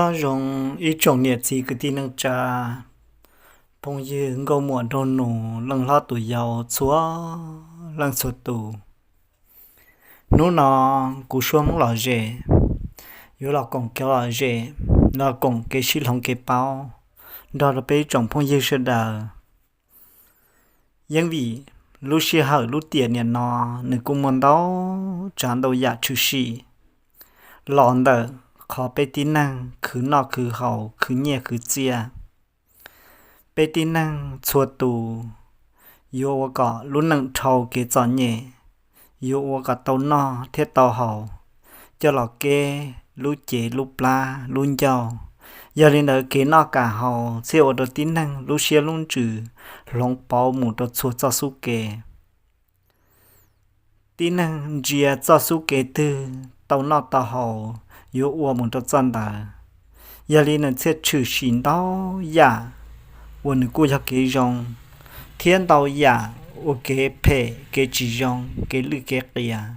Nyob zoo ib tsoom niam txiv kwv tij neej tsa, phooj ywg nkauj muam nraug nus, leej hlob tus yau txhua leej txhua tus. Hnub no kuv Suab Hmoob Lom Zem yuav los koom kev lom zem, los koom kev sib hloov kev paub nrog rau peb ib tsoom phooj ywg sawv daws. Yeej vim lub sij hawm lub tiam niam no nws kuj muaj ntau tsav ntau yam tshwm sim los ntawm qhov peb tib neeg khwv noj khwv haus, khwv nyiaj khwv txiaj. Peb tib neeg txhua tus yuav ua kom lub neej dhau kev txom nyem, yuav ua kom tau noj thiab tau haus, coj los kev lub cev lub plab lub ncauj. Yog li ntawd kev noj kam haus thiaj ua rau tib neeg lub siab lub ntsws hloov pauv mus rau txhua txoj xub kev. Tib neeg ntsia txoj xub kev twg tau noj tau haus yuav ua mus rau txoj ntawd. Yog li nws thiaj tshwm sim ntau yam uas nws kuj yog kev zoo, thiab ntau yam ua kev phem kev tsis zoo kev lwj kev qias,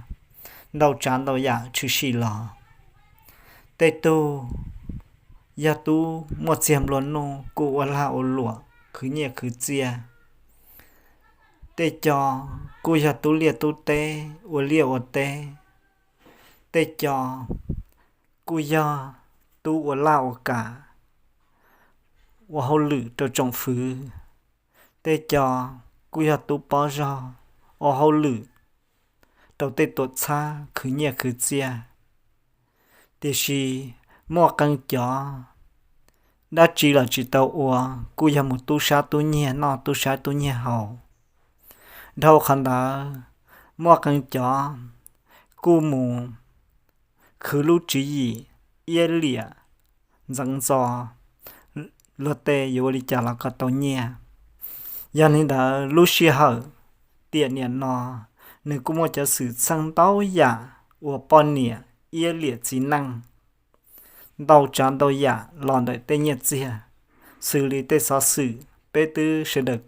ntau tsav ntau yam tshwm sim los. Tej tug yog tub muaj txiag nplua nuj kuj ua lag ua luam khwv nyiaj khwv txiaj. Tej co kuj yog tub liaj tub teb ua liaj ua teb. Tej co kuj yog tub ua laj ua kam ua hauj lwm rau tsoom fwv. Tej co kuj yog tub pob zog ua hauj lwm rau tej tuam txhab khwv nyiaj khwv txiaj. Tiam sis muaj qee cov dab tsi los tsis tau ua, kuj yog mus tub sab tub nyiag noj tub sab tub nyiag haus. Dhau qhov ntawd, muaj qee cov kuj mus khwv lub tswv yim iab liam ntxeev ntxo, luag tej yuav ua li cas los kom tau nyiaj. Yog li ntawd lub sij hawm tiam niam no nws kuj muaj cov xwm txheej ntau yam uas poj niam iab liam txiv neej, ntau tsav ntau yam los ntawm tej nyiaj txiag, xws li tej xov xwm peb twb sawv daws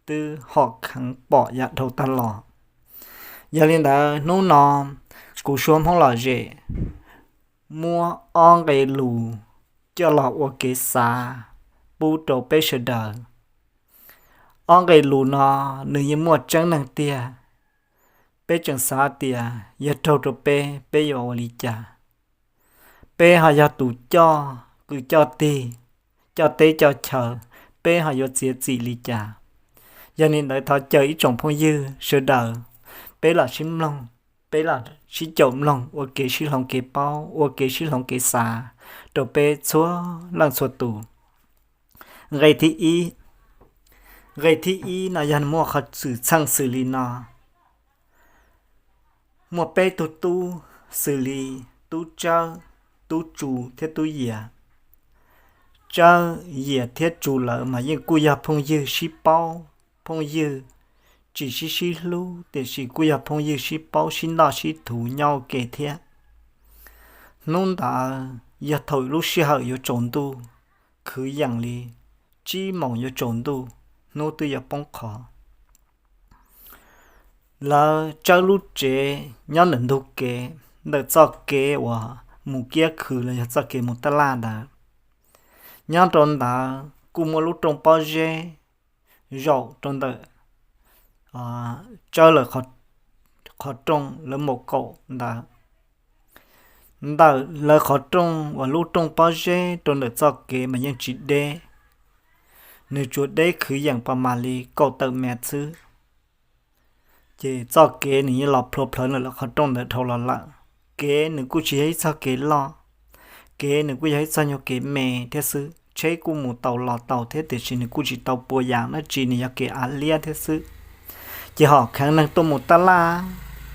twb hom kheev pom yav dhau tag los. Yog li ntawd hnub no kuv Suab Hmoob Lom Zem muab ob nqe lus coj los ua kev xav pub rau peb sawv daws. Ob nqe lus no nws yeej muaj tseeb neeg tiag. Peb tseem xav tias yog raug rau peb, peb yuav ua li cas? Peb ho yog tus coj kwv coj tij, coj teb coj chaw, peb ho yuav txiav txim li cas? Yog li ntawd thov caw ib tsoom phooj ywg sawv daws, peb los sib mloog, peb los sib caum mloog ua kev sib hloov kev paub, ua kev sib hloov kev xav rau peb txhua leej txhua tus. Nqe thib ib, nqe thib ib no yog muaj qhov xwm txheej xws li no. Muaj peb tug tub xws li tub Tsawb, tub Tsu thiab tub Yias. Tsawb, Yias thiab Tsu lawv mas yeej kuj yog phooj ywg sib paub, phooj ywg tsis sib sib hlub tiam sis kuj yog phooj ywg sib paub sib noj sib thuv nyob ua ke thiab. Hnub ntawd yog thaum lub sij hawm yuav tsaus ntuj, khwv yees li tsib moos yuav tsaus ntuj, hnub twb yuav poob qho. Lawv Tsawb lub tsev nyob ntawm ntug kev, ntawm txoj kev uas mus kiab khw los yog txoj kev mus tab laj ntawd. Nyob rau ntawd kuj muaj lub rooj pob zeb zaum rau ntawm Tsawb lawv qhov rooj lawv maum kaum ntawd. Ntawm lawv qhov rooj uas lub rooj pob zeb rau ntawm txoj kev mas yeej tsis deb, nws tsuas deb khwv yees pas mam li kaum tawm mev xwb. Ces txoj kev nws yeej los plhuav plhawv ntawm lawv qhov rooj ntawd dhau los lawm. Kev nws kuj tsis yog ib txoj kev loj, kev nws kuj yog ib txoj nyuag kev me thiab xwb, tsheb kuj mus tau los tau thiab tiam sis nws kuj tsis tau pua yam dab tsi, nws yog kev av liab thiab xwb. Ces hom kheev neeg tuaj mus tab laj,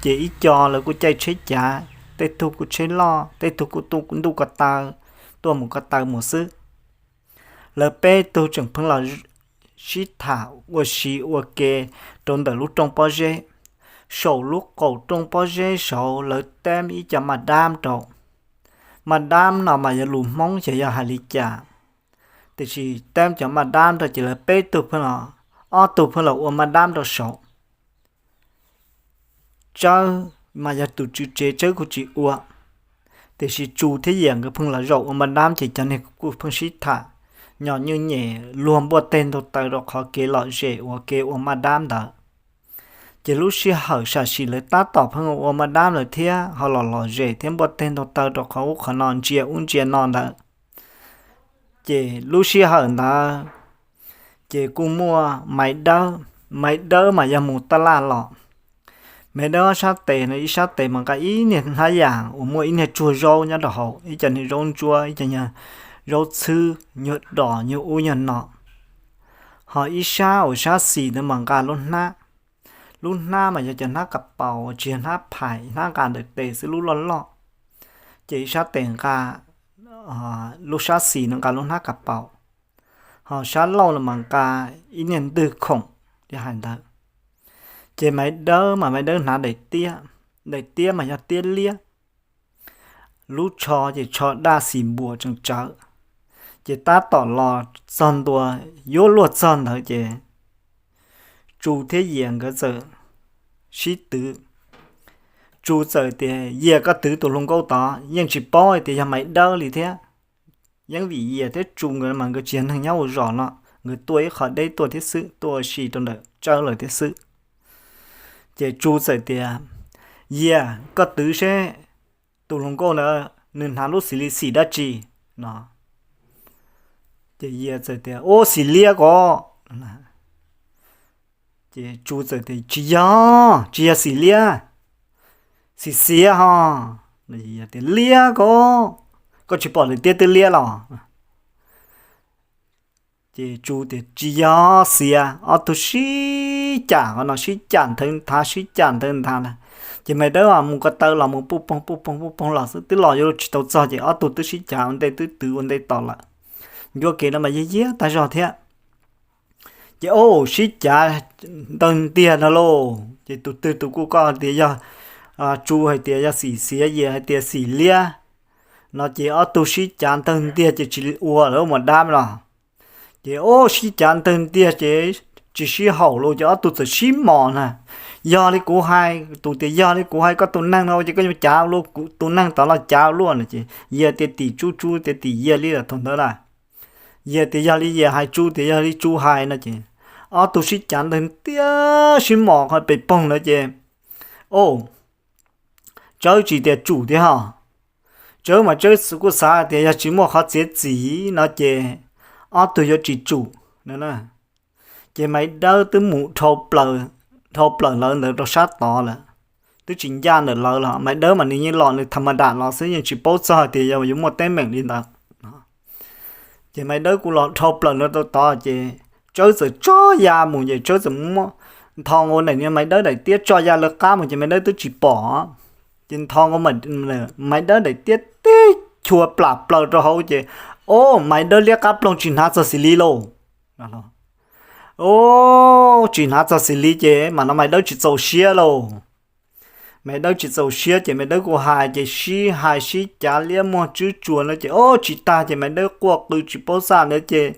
ces ib co lawv kuj caij tsheb cav, tej tug kuj tsheb loj, tej tug kuj tuaj ntuj ko taw, tuaj mus ko taw mus xwb. Lawv peb tug tseem pheej los sib tham ua si ua ke rau ntawm lub rooj pob zeb. Saum lub qaum rooj pob zeb saud lawv teb ib co maj dab rau. Maj dab no mas yog lus Hmoob xyov yog hais li cas, tiam sis teb cov maj dab rau ces lawv peb tug pheej los, ob tug pheej los ua maj dab rau saud. Tsawb mas yog tus tswv tsev, Tsawb kuj tsis ua. Tiam sis Tsu thiab Yias nkawd pheej los zaum ua maj dab ces cov neeg kuj pheej sib tham, nyom nyuj nyem luag npuaj teg ntug taw rau qhov kev lom zem uas kev ua maj dab ntawd. Ces lub sij hawm sam sim lawv tab tom pheej ua maj dab lawm thiab ho los lom zem thiab npuaj teg ntug taw rau qhov ub qhov no ntsia ub ntsia no ntawd, ces lub sij hawm ntawd ces kuj muaj Maiv Dawb. Maiv Dawb mas yog mus taj laj los. Maiv Dawb ob sab tes no, ib sab tes mas nqa ib niag hnab yas uas muaj ib niag tsuag zaub nyob rau hauv, ib co niag zaub ntsuab, ib co niag zaub txhwb, nyuag dos nyuag ub nyuag no. Ho ib sab uas sab xis ntawd mas nqa lub hnab. Lub hnab mas yog cov hnab kas paus, tsis yog hnab phais, hnab nqa ntawm tes xwb, lub loj loj. Ces ib sab tes nqa, lub sab xis no nqa lub hnab kas paus, ho sab laug no mas nqa ib niag ntwg khoom li hais ntawd. Ces Maiv Dawb mas Maiv Dawb hnav daim tiab, daim tiab mas yog tiab liab, lub tsho ces tsho daj xis npuas tseem tsawv. Ces tab tom los txog ntua, yuav luag txog ntawd ces Tsu thiab Yias nkawd txawm sib twv. Tsu txawm tias, Yias, koj twv tus hluas nkauj tod. Yeej tsis paub hais tias yog Maiv Dawb li thiab. Yeej vim Yias thiab Tsu nkawd mas nkawd tsis yog neeg nyob ua zos no, nkawd tuaj ib qho deb tuaj thiab xwb, tuaj ua si rau ntawm Tsawb lawm thiab xwb. Ces Tsu txawm tias, Yias, koj twv seb tus hluas nkauj ntawd nws hnav lub xis li xim dab tsi no. Ces Yias txawm tias, Ub, xim liab ko. Ces Tsu txawm tias, Tsis yog, tsis yog xim liab, xim xiav ho. Tias, Liab ko, koj tsis pom daim tiab twb liab los? Ces Tsu tias, Tsis yog, xiav. Ob tug sib cam qhov no, sib cam nthawv nthav, sib cam nthawv nthav na. Ces Maiv Dawb mus ko taw los mus puj poog puj poog puj poog los xwb, twb los yuav luag tsis tau txog ces ob tug twb sib cav ua ntej, twb twv ua ntej tos lawm. Ncua kev no mas yog yiag tag zog thiab. Ces, Au, sib cav ntawg ntiag no lauj. Ces tus twg tus kuj, koj hais tias yog Tsu hais tias yog xim xiav, Yias hais tias xim liab no, ces ob tug sib cav ntawg ntiag ces tsis ua lawm mus dab los. Ces, Au, sib cav ntawg ntiag ces tsis sib haum los ces ob tug txawm sib mos na. Yog li kuv hais, tus tias yog li kuv hais, koj tus neeg no ua cas koj yuav cav ua luaj, tus neeg tod los cav ua luaj no ces Yias tias tim Tsu, Tsu tias tim Yias li lawm thaum ntawd lawm. Yias tias yog li Yias hais, Tsu tias yog li Tsu hais no ces ob tug sib cav ntawg ntiag sib mos qhov pes poog ntawd ces, Au, Tsawb tsis tias tsum thiab ho. Tsawb mas Tsawb kuj xav tias yog tsis muaj qhov txiav txim no ces ob tug yuav tsis tsum no. Ces Maiv Dawb twb mus dhau plaws lawv ntawd rau sab tod lawm, twb tsis ncaj ntawm lawv los. Maiv Dawb mas nws yeej los nws tham ma dam los xwb, yeej tsis paub txog tias yog yuav muaj teeb meem li ntawd. Ces Maiv Dawb kuj los dhau plaws lawv rau tod ces Tsawb txawm tso ya mus ces Tsawb txawm muab ntho ua ntawm niag Maiv Dawb daim tiab tso ya lawv qab mus ces Maiv Dawb twb tsis pom. Ces ntho ua Maiv Dawb daim tiab tib chua plam plaws rau hauv ces, Au, Maiv Dawb liab qab ploog tsis hnav txog xis li lauj. Au, tsis hnav txog xis li ces mas no Maiv Dawb tsis txaus siab lauj. Maiv Dawb tsis txaus siab ces Maiv Dawb kuj hais ces sib hais sib cav liab muag tswb tsuas no ces, Au, tsis tag ces Maiv Dawb quaj qw tsis paub xaj ntawd ces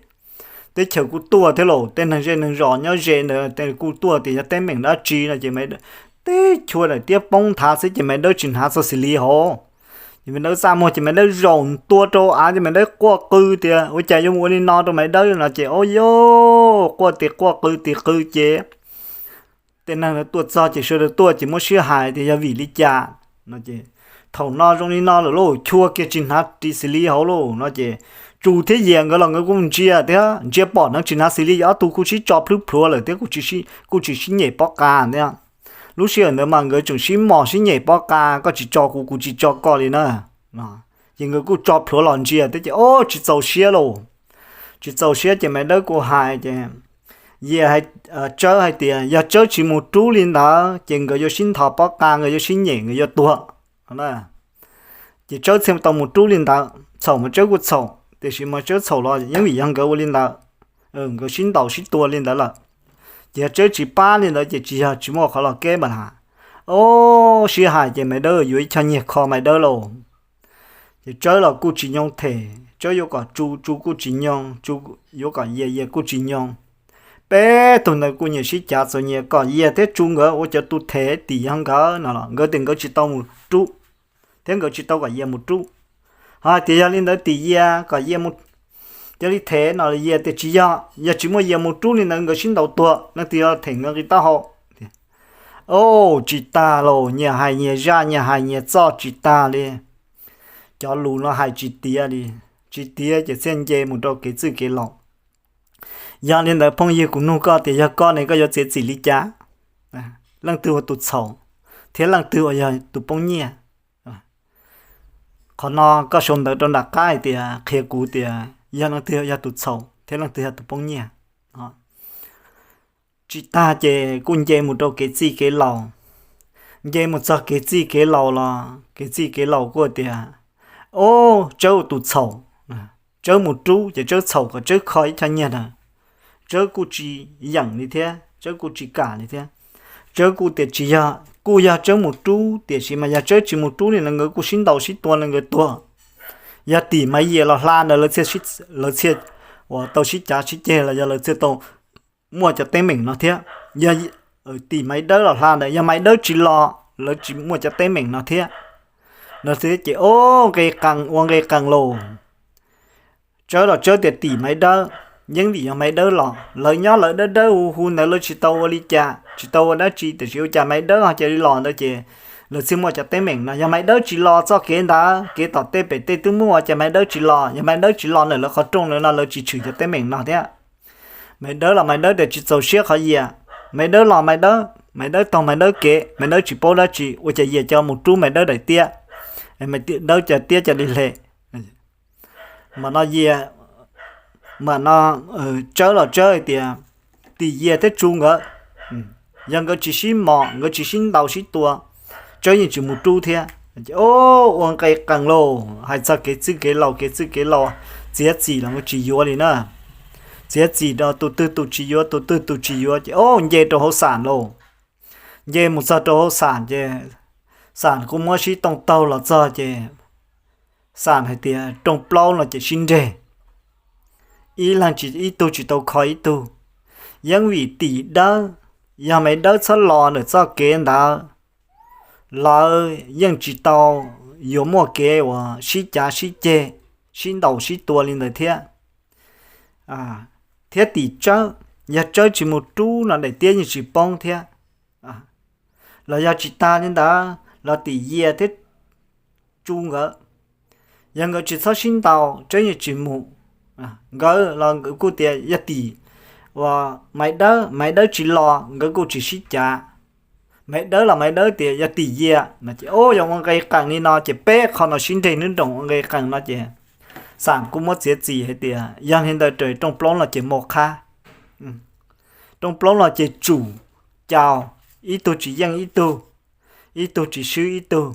teb chaws kuj tuaj thiab lauj, tej neeg zej neeg zos nyob ze ntawd kuj tuaj tias yog teeb meem dab tsi no ces tib chua daim tiab poob nthav xwb ces Maiv Dawb tsis hnav txog xis li hauv. Ces Maiv Dawb txaj muag ces Maiv Dawb zaum ntua rau av ces Maiv Dawb quaj qw tias ua cas yuav mus ua li no rau Maiv Dawb no ces, Au, yog quaj tis quaj qw tis qw ces tej neeg tuaj txog ces sawv daws tuaj ces muab sib hais tias yog vim li cas no ces, Thaum no zoo li no lawm lauj, chua kiag tsis hnav ris xis li hauv lauj no ces Tsu thiab Yias nkawd los nkawd kuj ntsia thiab, ntsia pom neeg tsis hnav xis li ces ob tug kuj sib tso plhub plhuav lawm thiab, kuj tsis sib nyem pob qa thiab. Lub sij hawm ntawd mas nkawd tseem sib mos sib nyem pob qa, koj tsis tso kuv, kuv tsis tso koj li na. Ces nkawd kuj tso plhuav los ntsia thiab ces, Au, tsis txaus siab lauj. Tsis txaus siab ces Maiv Dawb kuj hais ces, Yias, Tsawb hais tias yog Tsawb tsis mus rub li ntawd ces nkawd yuav sib nthos pob qa, nkawd yuav sib nyem, nkawd yuav tuag. Ces Tsawb thiaj tau mus rub li ntawd, txhaum mas Tsawb kuj txhaum, tiam sis mas Tsawb txhaum los yeej vim yog nkawd ua li ntawd, nkawd sib ntaus sib tua li ntawd lawm. Ces yog Tsawb tsis pab li ntawd ces tsis yog tsis muaj qhov los keb npam has. Au, sib hais ces Maiv Dawb yuav ib choj nyiaj kho Maiv Dawb lauj. Ces Tsawb los kuj tsis nyoo them, Tsawb yuav kom Tsu, Tsu kuj tsis nyoo, Tsu yuav kom Yias, Yias kuj tsis nyoo. Peb tug ntawd kuj nyias sib cav txom nyem, kom Yias thiab Tsu nkawd ua cov tus them tim yog nkawd no los nkawd tias nkawd tsis tau mus rub, thiab nkawd tsis tau kom Yias mus rub. Ho tias yog li ntawd tim Yias kom Yias mus, cia li them no los Yias tias tsis yog, yog tsis muaj Yias mus rub li ntawd nkawd sib ntaus tuag, leej twg yuav them nkawd nqi taub hau? Au, tsis tag lauj, nyias hais nyias zaj, nyias hais nyias txoj tsis tag li. Cov lus no hais tsis tiav li, tsis tiav ces thiaj nce mus rau kev txwj kev laus. Yog li ntawd phooj ywg, kuv nug koj tias yog koj ne koj yuav txiav txim li cas? Leej twg ua tus txhaum thiab leej twg uas yog tus poob nyiaj? Qhov no koj sau ntawv rau nram qab hais tias qhia kuv tias yog leej twg yog tus txhaum thiab leej twg yog tus poob nyiaj. Tsis tag ces kuj nce mus rau kev txij kev laus. Nce mus txog kev txij kev laus los kev txij kev laus kuj tias, o, Tsawb ua tus txhaum. Tsawb mus rub ces Tsawb txhaum kom Tsawb kho ib choj nyiaj na. Tsawb kuj tsis yeem li thiab, Tsawb kuj tsis kam li thiab. Tsawb kuj tias tsis yog, kuj yog Tsawb mus rub, tiam sis mas yog Tsawb tsis mus rub li no nkawd kuj sib ntaus sib tua li nkawd tuag. Yog tim Maiv Yias los hla ntawd lawv thiaj uas tau sib cav sib ceg los yog lawv thiaj tau muaj cov teeb meem no thiab. Yog tim Maiv Dawb los hla ntawd, yog Maiv Dawb tsis los lawv tsis muaj cov teeb meem no thiab. No thiab ces o, nqe qees ua nqe qees lauj. Tsawb los Tsawb tias tim Maiv Dawb, yeej vim yog Maiv Dawb los, lawv nyob lawv dawb dawb huv huv ntawd lawv tsis tau ua li cas, tsis tau ua dab tsi, tiam sis ua cas Maiv Dawb ho cia li los ntawd ces lawv thiaj muaj cov teeb meem no. Yog Maiv Dawb tsis los txoj kev ntawd, kev tom tej pem tej twb muaj, ua cas Maiv Dawb tsis los? Yog Maiv Dawb tsis los ntawm lawv qhov rooj ntawd no lawv tsis tshwm cov teeb meem no thiab. Maiv Dawb los Maiv Dawb tias tsis txaus siab qhov Yias, Maiv Dawb los Maiv Dawb, Maiv Dawb taug Maiv Dawb kev, Maiv Dawb tsis paub dab tsi, ua cas Yias coj mus rub Maiv Dawb daim tiab, Maiv Dawb cov tiab cov li hle. Mam no Yias, mam no Tsawb los Tsawb hais tias tim Yias thiab Tsu nkawd, yog nkawd tsis sib mos, nkawd tsis sib ntaus sib tua, Tsawb yeej tsis mus rub thiab. Ua nqe qees lauj, hais txog kev txwj kev laus, kev txwj kev laus, txiav txim los nkawd tsis yuav li na. Txiav txim rau tus twg tus tsis yuav, tus twg tus tsis yuav ces o, nce rau hauv xam lauj. Nce mus txog rau hauv xam ces xam kuj muab sib tooj taug los txog ces xam hais tias rooj plaub no ces sib nreg, ib leeg tsis, ib tug tsis tau kho ib tug. Yeej vim tim Dawb, yog Maiv Dawb txhob los ntawm txoj kev ntawd, lawv yeej tsis tau yuav muaj kev uas sib cav sib ceg, sib ntaus sib tua li ntawd thiab. Thiab tim Tsawb, yog Tsawb tsis mus rub no daim tiab yeej tsis poob thiab. Los yog tsis tas li ntawd los tim Yias thiab Tsu nkawd, yog nkawd tsis txhob sib ntaus Tsawb yeej tsis mus. Nkawd los nkawd kuj tias yog tim uas Maiv Dawb, Maiv Dawb tsis los nkawd kuj tsis sib cav. Maiv Dawb los Maiv Dawb tias yog tim Yias no ces o, yog ua nqe qees li no ces peb qho no sib nreg nub nroos ua nqe qees no ces xam kuj muab txiav txim hais tias yog li ntawd raws rooj plaub no ces mus qhab. Rooj plaub no ces tsum caus, ib tug tsis yeej ib tug, ib tug tsis swb ib tug,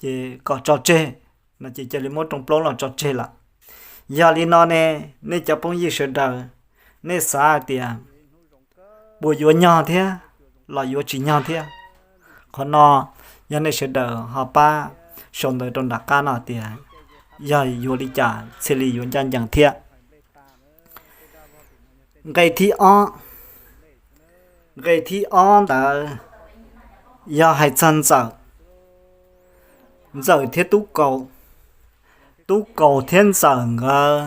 ces kom tso tseg no ces cia li muab rooj plaub no tso tseg lawm. Yog li no ne, nej cov phooj ywg sawv daws, nej xav hais tias puas yuav nyog thiab los yuav tsis nyog thiab? Qhov no yog nej sawv daws ho pab sau ntawv rau nram qab no tias yog yuav li cas thiaj li yuav ncaj ncees thiab. Nqe thib ob, nqe thib ob ntawd yog hais txog Ntxawm, Ntxawm thiab Tub Kaus. Tub Kaus thiab Ntxawm nkawd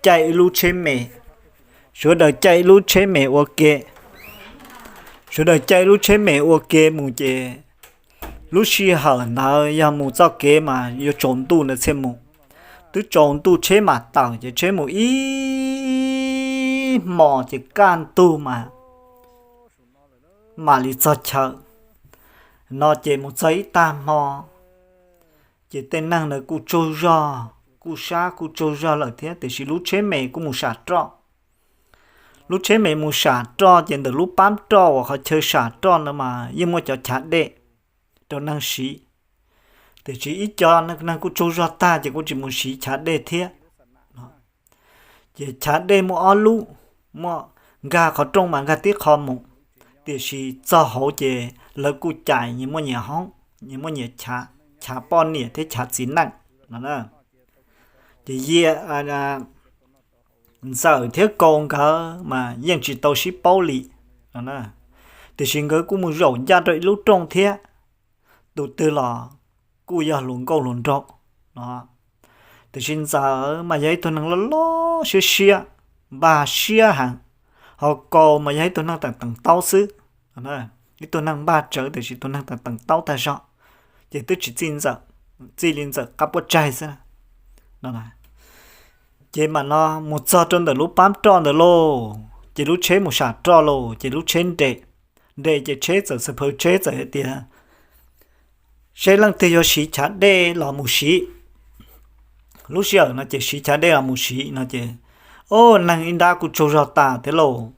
caij ib lub tsheb me, sawv daws caij ib lub tsheb me ua ke. Sawv daws caij ib lub tsheb me ua ke mus ces lub sij hawm ntawd yog mus txoj kev mas yuav tsaus ntuj ntawd thiaj mus. Twb tsaus ntuj tsheb mam tawm ces tsheb mus ib hmos ces kaj ntug mas mam li txog chaw no ces mus txog ib tag hmo ces tej neeg ntawd kuj tsaug zog, kuj sab kuj tsaug zog lawm thiab, tiam sis lub tsheb me kuj mus sam roj. Lub tsheb me mus sam roj ces ntawm lub pab roj uas qhov chaw sam roj ntawd mas yeej muaj cov chav dej rau neeg siv, tiam sis ib co neeg kuj tsaug zog tag ces kuj tsis mus siv chav dej thiab. Ces chav dej muaj ob lub, muaj nkag qhov rooj mas nkag tib qho mus, tiam sis txog hauv ces lawv kuj cais nyias muaj nyias hoob, nyias muaj nyias chav, chav poj niam thiab chav txiv neej no. Ces Yias, Ntxawm thiab Kaus nkawd mas yeej tsis tau sib paub li no, tiam sis nkawd kuj mus zaum ncaj rau ib lub rooj thiab. Tus twg los kuj yog hluas nkauj hluas nraug, no. Tiam sis Ntxawm mas yog ib tug neeg loj loj siab siab, npag siab heev, ho Kaus mas yog ib tug neeg teem teem taub xwb. Ib tug neeg npag tsawv tiam sis tus neeg teem teem taub tag zog, ces twb tsis txij Ntxawm, txij li Ntxawm qab puab tsaig xwb no. Ces mam no mus txog rau ntawm lub pab roj ntawd lauj, ces lub tsheb mus sam roj lauj, ces lub tsheb nres, nres ces tsheb txawm xav phaw tsheb txawm hais tias seb leej twg yuav siv chav dej los mus siv. Lub sij hawm no ces siv chav dej los mus siv no ces, o, neeg ib nrab kuj tsaug zog tas thiab lauj.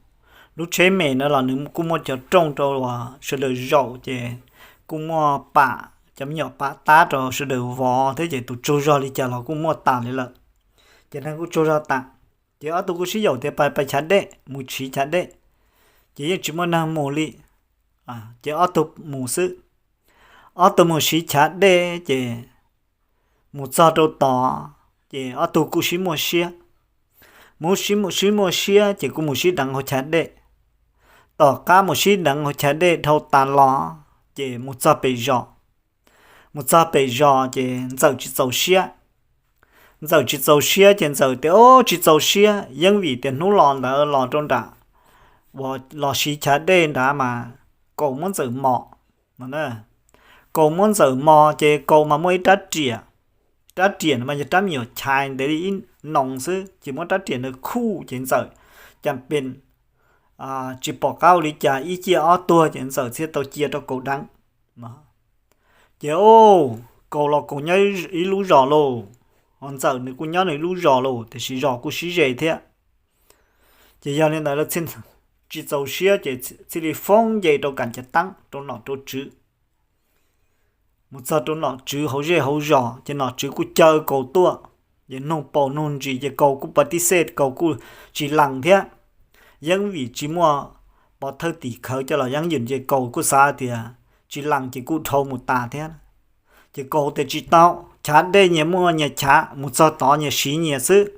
Lub tsheb me no los nws kuj muaj cov rooj rau uas sawv daws zaum ces kuj muaj pam, cov me nyuam pam tab rau sawv daws vov thiab ces tus tsaug zog li cas los kuj muaj tas li lawm. Ces neeg kuj tsaug zog tas, ces ob tug kuj sib yaum tias pais pais chav dej, mus siv chav dej, ces yeej tsis muaj neeg mus li, ces ob tug mus xwb. Ob tug mus siv chav dej ces mus txog rau tod ces ob tug kuj sib muaj siab, mus sib muaj siab ces kuj mus sib deev hauv chav dej. Tom qab mus sib deev hauv chav dej dhau tas los ces mus txog pem zos. Mus txog pem zos ces Ntxawm tsis txaus siab. Ntxawm tsis txaus siab ces Ntxawm tias, o, tsis txaus siab, yeej vim tias hnub los ntawd los rau nram, uas los siv chav dej nrad mas Kaus muab Ntxawm mos no. Kaus muab Ntxawm mos ces Kaus mas muaj ib rab riam, rab riam no mas yog rab me nyuam chais ntev li ib noos xwb ces muab rab riam ntawd khuj ces Ntxawm cas pes tsis pom qab ua li cas ib ciaj ob tuag ces Ntxawm thiaj tau cia rau Kaus deev. Ces, o, Kaus los Kaus nyob ib lub zos lauj, ho Ntxawm nws kuj nyob nws ib lub zos lauj, tiam sis zos kuj sib ze thiab. Ces yog li ntawd lawv tsis txaus siab ces thiaj li foob nce rau kam cav teeb rau nom rau tswv. Mus txog rau nom tswv hauv zej hauv zos ces nom tswv kuj caw Kaus tuaj, ces nug paus nug ntsis ces Kaus kuj pas tib xej, Kaus kuj tsis lees thiab. Yeej vim tsis muaj pov thawj tim khawv coj los yeeb yim ces Kaus kuj xav tias tsis lees ces kuj dhau mus tas thiab. Ces Kaus tias tsis tau, chav dej nyias muaj nyias chav, mus txog tod nyias siv nyias xwb.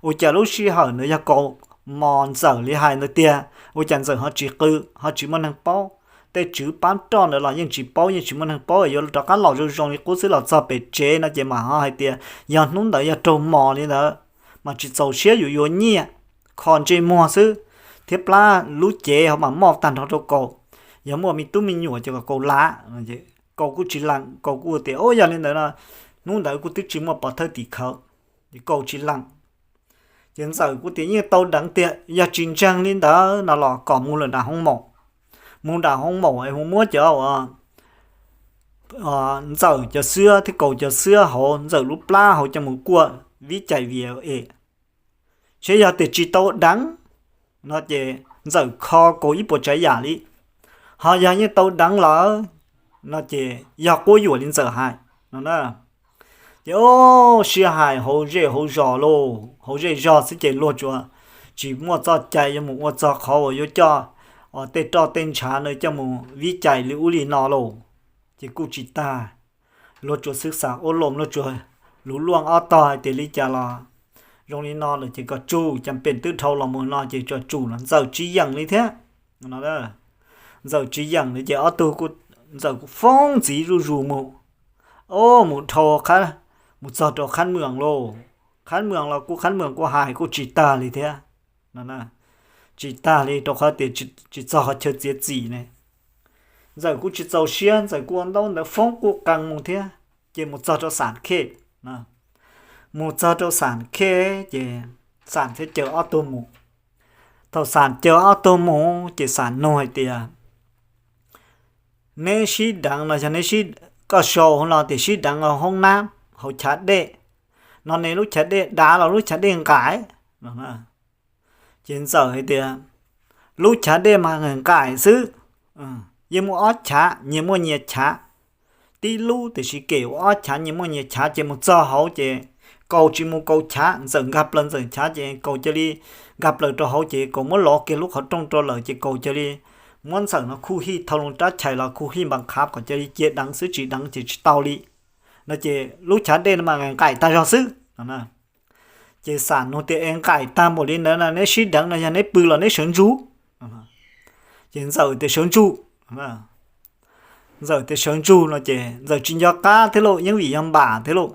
Ua cas lub sij hawm ntawd yog Kaus mos Ntxawm li hais ntawd tiag, ua cas Ntxawm ho tsis qw, ho tsis muaj neeg paub? Tej tswv pab roj ntawd los yeej tsis paub, yeej tsis muaj neeg paub, yuav rov qab los zoo zoo li qub xwb los txog pem tsev no ces mam ho hais tias yog hnub ntawd yog raug mos li ntawd, mas tsis txaus siab yuav yuav nyiaj kho ntsej muag xwb, thiab plab lub cev ho mam moj tag nrho rau Kaus. Yog muaj me tub me nyuam ces kom Kaus lav. Kaus kuj tsis lees, Kaus kuj tias, o, yog li ntawd no, hnub ntawd kuj twb tsis muaj pov thawj tim khawv, ces Kaus tsis lees. Ces Ntxawm kuj tias yeej tau deev tiag, yog tsis ntseeg li ntawd no los kom mus lawm nram hoob maum, mus nram hoob maum es mus muab cov uas Ntxawm cov xwab thiab Kaus cov xwab hauv Ntxawm lub plab hauv coj mus kuaj vib cais vias es, seb yog tias tsis tau deev no ces Ntxawm kho Kaus ib puas tsav yam li, ho yog yeej tau deev lawm no ces yog quab yuam li Ntxawm hais no na. Ces o, sib hais hauv zej hauv zos lauj, hauv zej zos xwb ces luag tsuas tsis muaj txoj cai yuav mus ua txog qhov uas yuav coj tej roj tej ntshav na coj mus vib cais li ub li no lauj. Ces kuj tsis tag, luag tsuas xwb xav ua lus, luag tsuas luv luaj ob tog hais tias li cas los zoo li no lawm ces kom tsum, cas pem twb dhau los mus no ces tsuas tsum los Ntxawm tsis yeem li thiab. Ntxawm tsis yeem li ces ob tug, Ntxawm kuj foob ntxiv zuj zus mus, o, mus dhau, mus txog rau Khab Mws lauj. Khab Mws los kuj, Khab Mws kuj hais kuj tsis tag li thiab. Tsis tag li rau qhov tias tsis txog qhov chaw txiav txim ne. Ntxawm kuj tsis txaus siab, Ntxawm kuj ua ntaub ntawv foob kuj qees mus thiab, ces mus txog rau Xam Khej. Mus txog rau Xam Khej ces Xam thiaj caw ob tug mus. Thaum Xam caw ob tug mus ces Xam nug hais tias, neb sib deev no yog neb sib, koj sau no tias sib deev hauv hoob nab hauv chav dej no, neb lub chav dej dav los lub chav dej nqaim? Ces Ntxawm hais tias, lub chav dej mas nqaim xwb, yeej muaj ob chav, nyias muaj nyias chav. Tib lub tiam sis kem ua ob chav, nyias muaj nyias chav, ces mus txog hauv ces Kaus tsis mus Kaus chav, Ntxawm nkag plaws Ntxawm chav ces Kaus cia li nkag plaws rau hauv ces Kaus muab lov kiag lub qhov rooj rau lawm ces Kaus cia li muab Ntxawm no khuj hij, thau loo rab chais los khuj hij npas qhav kom cia li cia deev xwb, tsis deev ces tsis tau li no. Ces lub chav dej no mas nqaim tag zog xwb. Ces Xam nug tias, es nqaim tag npaum li ntawd no neb sib deev no yog neb pw los neb sawv ntsug? Ces Ntxawm tias sawv ntsug. Ntxawm tias sawv ntsug no ces Ntxawm tsis nco qab thiab lauj, yeej vim yog npam thiab lauj.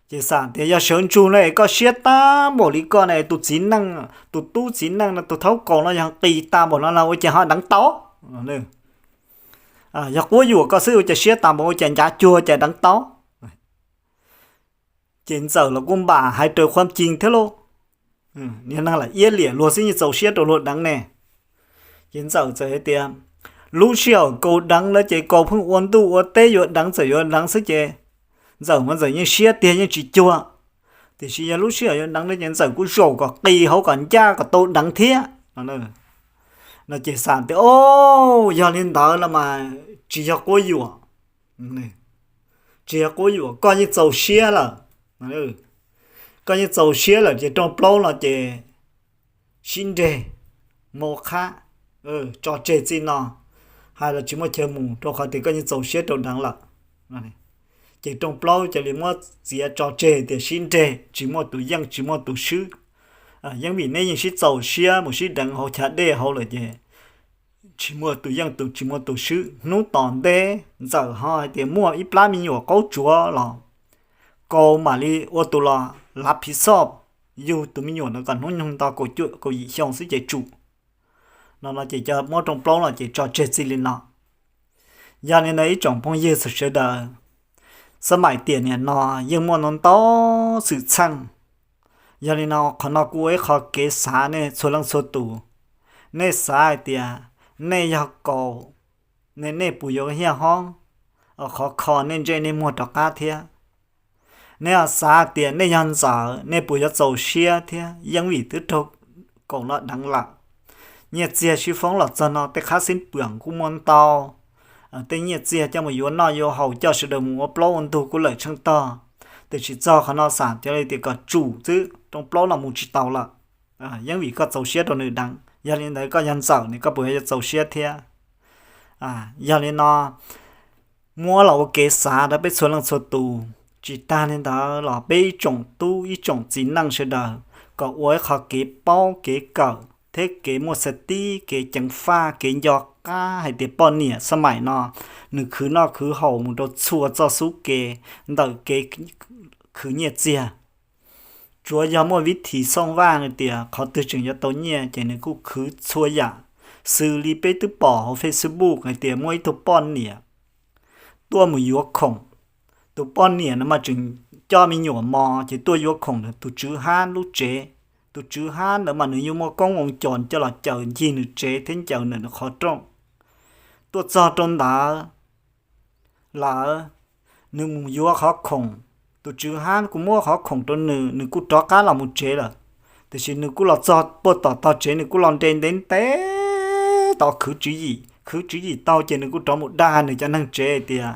Ces xam tias yog sawv ntsug no es koj siab tag npaum li koj no, tus txiv neej, tus tub txiv neej no, tus thaub kaus no yog qis tag npaum no los ua cas ho deev tau? Yog quab yuam koj xwb ua cas siab tag npaum ua cas ncav cuag cas deev tau? Ces ntxawm los kuj npam hais raws qhuam cing thiab lauj. Niag neeg lam iab liam luag xwb yeej txaus siab rau luag deev ne. Ces ntxawm txawm hais tias, lub sij hawm kaus deev lawm ces kaus pheej ua ntuj ua teb yuav deev txawm yuav deev xwb ces ntxawm mas ntxawm yeej siab tiag yeej tsis cuag. Tiam sis yog lub sij hawm yuav deev lawm ces ntxawm kuj zaum kom qis hauv kom ncaj kom tau deev thiab no. Ces xam tias, o, yog li ntawd no mas tsis yog quab yuam, tsis yog quab yuam, koj yeej txaus siab lawm. Koj yeej txaus siab lawm ces rooj plaub no ces sib nreg, mus qhab, tso tseg txij no, hais los tsis muaj chaw mus rau qhov tias koj yeej txaus siab rau deev lawm. Ces rooj plaub cia li muab txiav tso tseg tias sib nreg tsis muaj tus yeej tsis muaj tus swb. Yeej vim nej yeej sib txaus siab mus sib deev hauv chav dej hauv lawm ces tsis muaj tus yeej tus tsis muaj tus swb. Hnub tom ntej ntxawm ho hais tias muaj ib plab me nyuam qaub tsuav los kaus mam li ua tus los lav phiv xoj yug tus me nyuam ntawd kom hnub nyoog nto kaum yim xyoo xwb ces tsum. No no ces cov muab rooj plaub no ces tso tseg txij li no. Yog li ntawd ib tsoom phooj ywg txhua sawv daws, xab maim tiam niam no yeej muaj ntau ntau xwm txheej. Yog li no qhov no kuj ua ib qho kev xav nej txhua leej txhua tus. Nej xav hais tias nej yog kaus, nej puas yuav hiaj hob, qhov kho nej ntsej nej muag rov qab thiab? Nej xav tias nej yog ntxawm, nej puas yuav txaus siab thiab? Yeej vim twb raug kaus no deev lawm. Nyiaj txiag sib foob los txog no tej qhab xib pwm kuj muaj ntau, tej nyiaj txiag coj mus yuav noj yuav haus coj sawv daws mus ua plaub ua ntug kuj lawm tsheej tog. Tiam sis txog qhov no xam tias li tias kom tsum xwb, rooj plaub no mus tsis tau lawm. Yeej vim koj txaus siab rau nws deev. Yog li ntawd koj yog ntxawm ne koj puas yuav txaus siab thiab? Yog li no muab los ua kev xav rau peb txhua leej txhua tus. Tsis tag li ntawd los peb ib tsoom tub ib tsoom txiv neej sawv daws kom ua ib qho kev paub kev kawm thiab kev muaj xav tib kev ceev faj kev nco qab hais tias poj niam xab maim no nws khwv noj khwv haus mus rau txhua txoj xub kev ntawm kev khwv nyiaj txiag. Tsuav yog muaj vib thim xooj vaj hais tias qhov twg tseem yuav tau nyiaj ces nws kuj khwv txhua yam, xws li peb twb pom hauv Facebook hais tias muaj ib tug poj niam tuaj mus yuav khoom. Tus poj niam no mas tseem coj me nyuam mos ces tuaj yuav khoom ntawm tus tswv hab lub tsev. Tus tswv hab ntawd mas nws yeej muaj koob moo cos coj los caws ncig nws tsev thiab ncaws ntawm nws qhov rooj. Tuaj txog rau ntawd lawm, nws mus yuav qhov khoom, tus tswv hab kuj muab qhov khoom rau nws, nws kuj rov qab los mus tsev lawm. Tiam sis nws kuj los txog puag tom tog tsev, nws kuj los nres ntev ntev tos khwv tswv yim. Khwv tswv yim tau ces nws kuj rov mus dag nws cov neeg tsev tias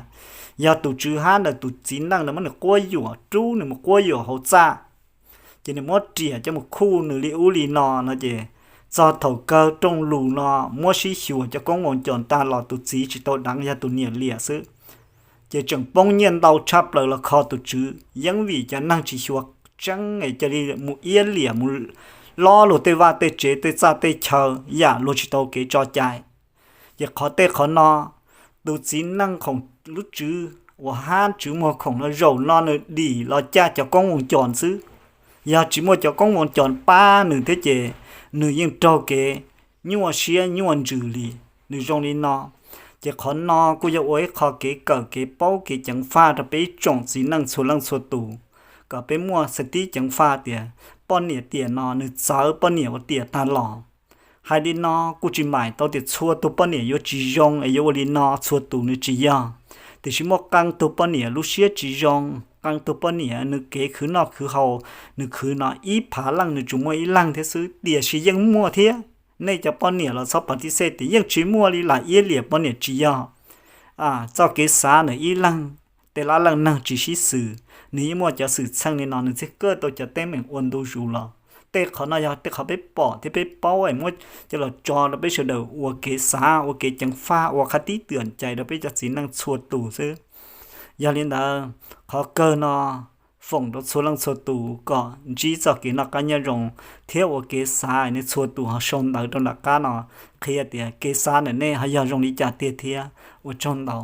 yog tus tswv hab ntawm tus txiv neej ntawd muab nws quab yuam, rub nws mus quab yuam hauv txaj, ces nws muab riam coj mus khuj nws li ub li no no ces txog thaum kawg rooj lus no muab sib xyuas cov koob moo cos tag los tus txiv tsis tau deev, yog tus niam liam xwb. Ces tseem poob nyiaj ntau tshaj plaws los kho tus tswv, yeej vim cov neeg tsis xyuas tseeb es cia li mus iab liam mus lob luag tej vaj tej tsev tej txaj tej chaw yam luag tsis tau kev tso cai. Ces qhov tej qhov no, tus txiv neej khoom lub tswv uas hab tswv muag khoom no zaum no nws dim los caj cov koob moo cos xwb. Yog tsis muaj cov koob moo cos pab nws thiab ces nws yeej raug kev nyuaj siab nyuaj ntsws li. Nws zoo li no, ces qhov no kuj yog ua ib qho kev kawm kev paub kev ceev faj rau peb ib tsoom txiv neej txhua leej txhua tus, kom peb muaj xav tib ceev faj tias poj niam tiam no nws txawv poj niam ua tiam tag los. Hais li no kuj tsis maim tau tias txhua tus poj niam yuav tsis zoo es yuav ua li no txhua tus, nws tsis yog. Tiam sis muaj qee tug poj niam lub siab tsis zoo, qee tug poj niam nws kev khwv noj khwv haus, nws khwv no ib phav leej nws tsuas muaj ib leeg thiab xwb, tiam sis yeej muaj thiab. Nej cov poj niam los txhob pas tib xej tias yeej tsis muaj li, lam iab liam poj niam tsis yog. Txoj kev xav ntawm ib leeg, tej lab leej neeg tsis sib xws, nws yeej muaj cov xwm txheej li no nws thiaj kawj tau cov teeb meem ua ntu zus los. Tej qhov no yog tej qhov peb pom thiab peb paub es muab coj los tso rau peb sawv daws ua kev xav ua kev ceev faj ua qhov tib twm cai rau peb cov txiv neej txhua tus xwb. Yog li ntawd, qhov kawg no foom rau txhua leej txhua tus kom ntsib txoj kev noj qab nyob zoo thiab ua kev xav nej txhua tus ho sau ntawv rau nram qab no qhia tias kev xav ntawm nej ho yog zoo li cas tiag thiab. Ua tsaug ntau.